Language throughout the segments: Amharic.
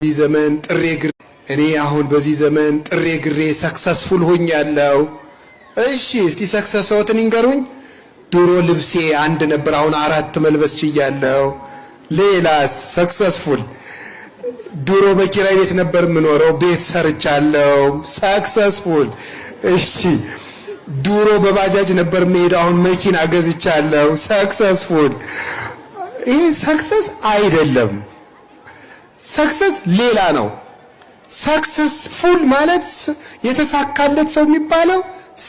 ዘመን ጥሬ ግሬ እኔ አሁን በዚህ ዘመን ጥሬ ግሬ successful ሆኛለሁ። እሺ፣ እስቲ success ዎትን ይንገሩኝ። ድሮ ልብሴ አንድ ነበር፣ አሁን አራት መልበስ ችያለሁ። ሌላስ successful? ድሮ በኪራይ ቤት ነበር የምኖረው፣ ቤት ሰርቻለሁ። Successful። እሺ፣ ድሮ በባጃጅ ነበር የምሄደው፣ አሁን መኪና ገዝቻለሁ። Successful። ይሄ success አይደለም። Success ሌላ ነው። Successful ማለት የተሳካለት ሰው የሚባለው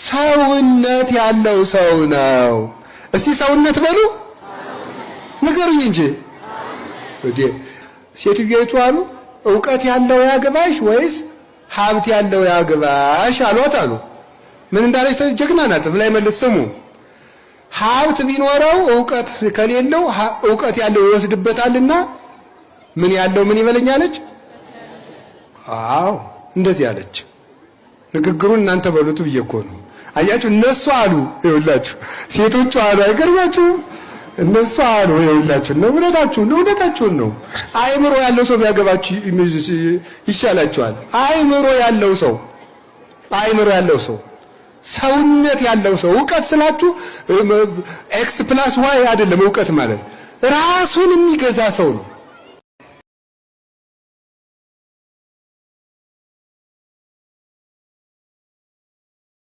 ሰውነት ያለው ሰው ነው። እስቲ ሰውነት በሉ፣ ንገሩኝ እንጂ። እንዴ፣ ሴትዮይቱ አሉ እውቀት ያለው ያግባሽ ወይስ ሀብት ያለው ያግባሽ አሏት አሉ። ምን እንዳለች፣ ጀግና ናት ብላይ መልስ ስሙ። ሀብት ቢኖረው እውቀት ከሌለው እውቀት ያለው ይወስድበታልና ምን ያለው ምን ይበለኛለች? አዎ፣ እንደዚህ አለች። ንግግሩን እናንተ በሉት ብዬ እኮ ነው። አያችሁ፣ እነሱ አሉ፣ ይኸውላችሁ፣ ሴቶቹ አሉ፣ አይገርማችሁም? እነሱ አሉ፣ ይኸውላችሁ ነው። እውነታችሁን ነው፣ እውነታችሁን ነው። አእምሮ ያለው ሰው ቢያገባችሁ ይሻላችኋል። አእምሮ ያለው ሰው፣ አእምሮ ያለው ሰው፣ ሰውነት ያለው ሰው። እውቀት ስላችሁ X plus Y አይደለም። እውቀት ማለት ራሱን የሚገዛ ሰው ነው።